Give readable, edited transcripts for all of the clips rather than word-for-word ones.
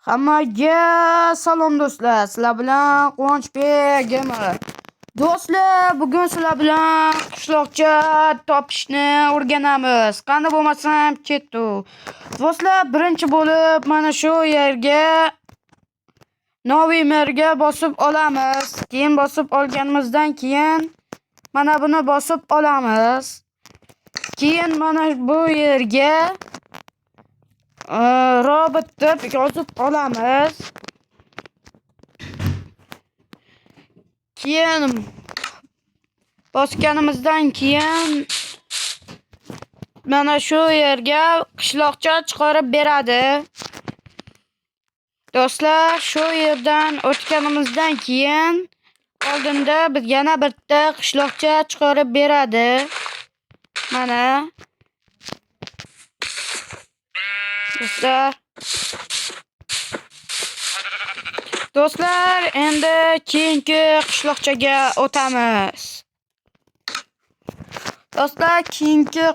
Hammaga salom do'stlar. Sizlar bilan Quvonchbek Gamer. Do'stlar, bugun sizlar bilan qishloqcha topishni o'rganamiz. Qani bo'lmasam ketdi. Do'stlar, birinchi bo'lib mana shu yerga Noviy merga bosib olamiz. Keyin bosib olganimizdan keyin mana buni bosib olamiz. Keyin mana bu yerga robot deb yozib olamiz. Keyin bosganimizdan keyin mana shu yerga qishloqcha chiqarib beradi. Do'stlar, shu yerdan o'tganimizdan keyin oldinda biz yana bitta qishloqcha chiqarib beradi. Mana. Do'stlar. Do'stlar, endi keyingi qishloqchaga o'tamiz. Do'stlar, keyingi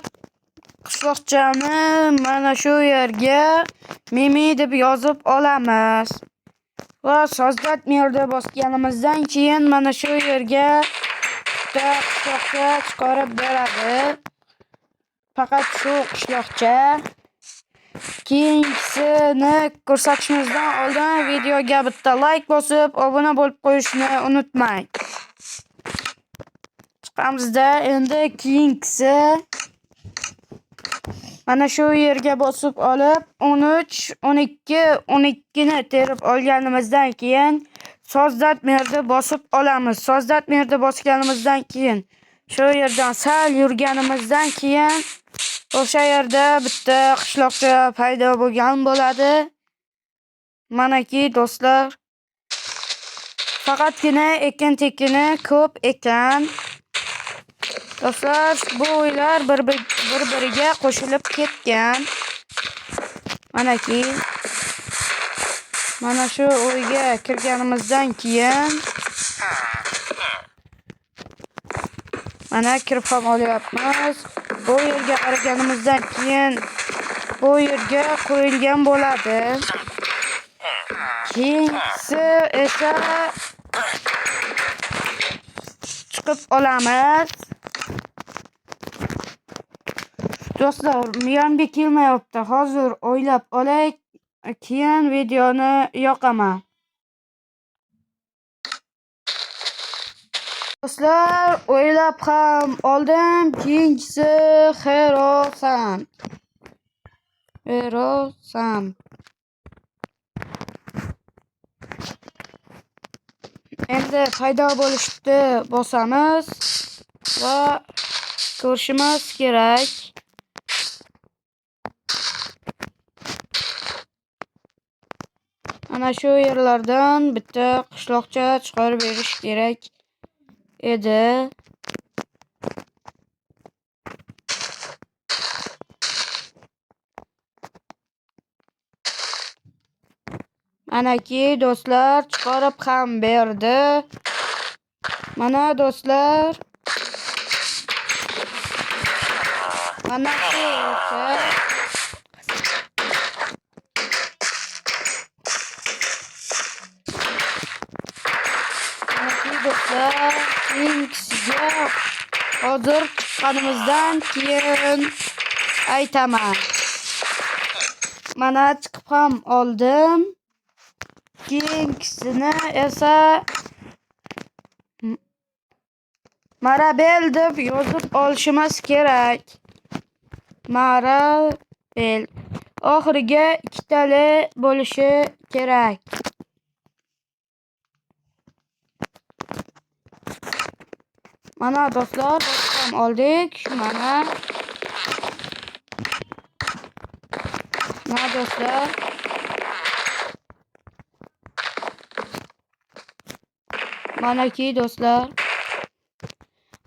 qishloqchani mana shu yerga Mimi deb yozib olamiz. Va Создать merni bosganimizdan keyin mana shu yerga bitta qishloqcha chiqarib beradi. Faqat shu qishloqcha. Keyingisini ko'rsatishimizdan oldin videoga bitta like bosib, obuna bo'lib qo'yishni unutmang. Chiqamizda endi keyingisi mana shu yerga bosib olib 13, 12, 12 ni terib olganimizdan keyin Создать merni bosib olamiz. Создать merni bosganimizdan keyin shu yerdan sal yurganimizdan keyin o'sha yerda bitta qishloqcha paydo bo'lgan bo'ladi. Manaki do'stlar, faqatgina ekin-tekini ko'p ekan. Do'stlar, bu uylar bir-biriga qo'shilib ketgan. Manaki mana shu uyga kirganimizdan keyin mana kirib ham olyapmiz. Bu yerga qaraganimizdan keyin bu yerga qo'yilgan bo'ladi. Keyingisi esa chiqib olamiz. Do'stlar, miyamga kelmayapti. Hozir o'ylab olay, keyin videoni yoqaman. Do'stlar, o'ylab ham oldim. Keyingisi Hero Sam. Hero Sam. Endi paydo bo'lishni bosamiz va ko'rishimiz kerak. Mana shu yerlardan bitta qishloqcha chiqarib berish kerak edi. Manaki do'stlar, chiqarib ham berdi. Mana do'stlar, mana shu esa do'stlar, keyingisiga hozir chiqqanimizdan keyin aytaman. Mana chiqib ham oldim. Keyingisini esa Marabel deb yozib olishimiz kerak. Marabel. Oxiriga ikkitali bo'lishi kerak. Mana do'stlar, bosib ham oldik. Mana. Mana do'stlar. Manaki do'stlar.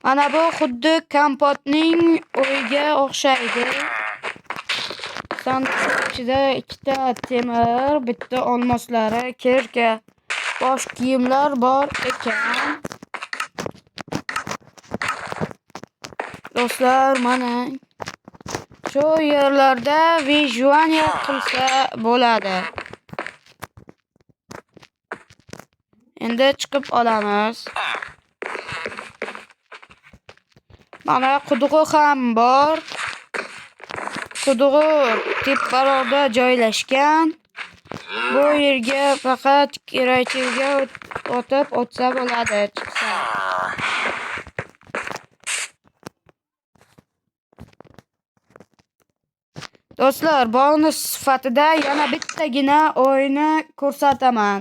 Mana bu xuddi kompotning o'yiga o'xshaydi. Sandiq ichida ikkita temir, bitta olmoslari, kirka, bosh kiyimlar bor ekan. Do'stlar, mana shu yerlarda vyujuaniya qilsa bo'ladi. Endi chiqib olamiz. Mana qudug'i ham bor. Qudug'i teparoqda joylashgan. Bu yerga faqat kerakchiga o'tib o'tsa bo'ladi, chiqsa. Do'stlar, bonus sifatida yana bittagina o'yinni ko'rsataman.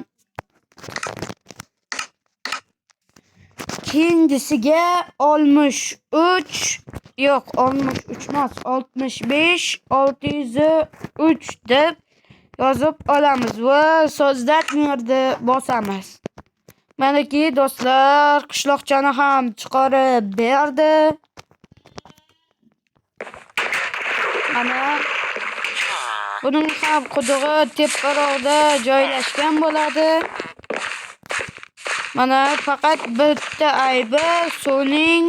Keyingisiga 63, yo'q, 63 emas, 65 603 deb yozib olamiz va создать mirni bosamiz. Manaki do'stlar, qishloqchani ham chiqarib berdi. Mana buning ham qudug'i teparoqda joylashgan bo'ladi. Mana faqat bitta aybi suvning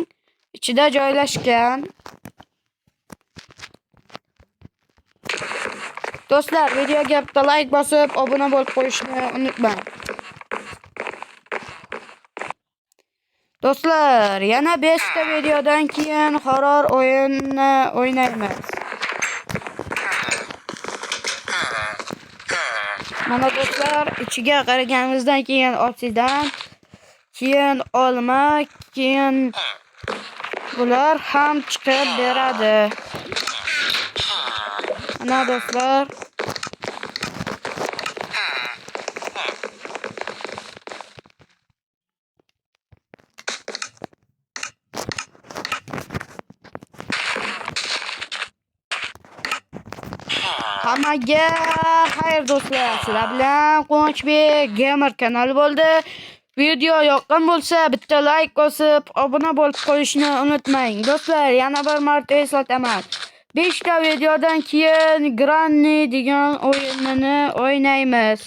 ichida joylashgan. Do'stlar, videoga bitta like bosib, obuna bo'lib qo'yishni unutmang. Do'stlar, yana 5 ta videodan keyin horror o'yinini o'ynaymiz. Mana do'stlar, ichiga qaraganimizdan keyin obsidian, keyin olma, keyin bular ham chiqib beradi. Mana do'stlar. Hammaga xayr do'stlar. Sizlar bilan Quvonchbek Gamer kanali bo'ldi. Video yoqqan bo'lsa, bitta like bosib, obuna bo'lib qo'yishni unutmang. Do'stlar, yana bir marta eslataman. 5 ta videodan keyin Granny degan o'yinini o'ynaymiz.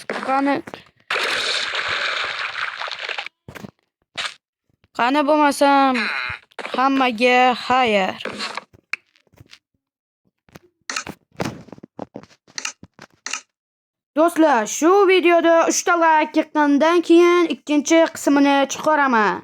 Qani bo'lmasam hammaga xayr. Do'stlar, shu videoda 3 ta like yiqqandan keyin ikkinchi qismini chiqaraman.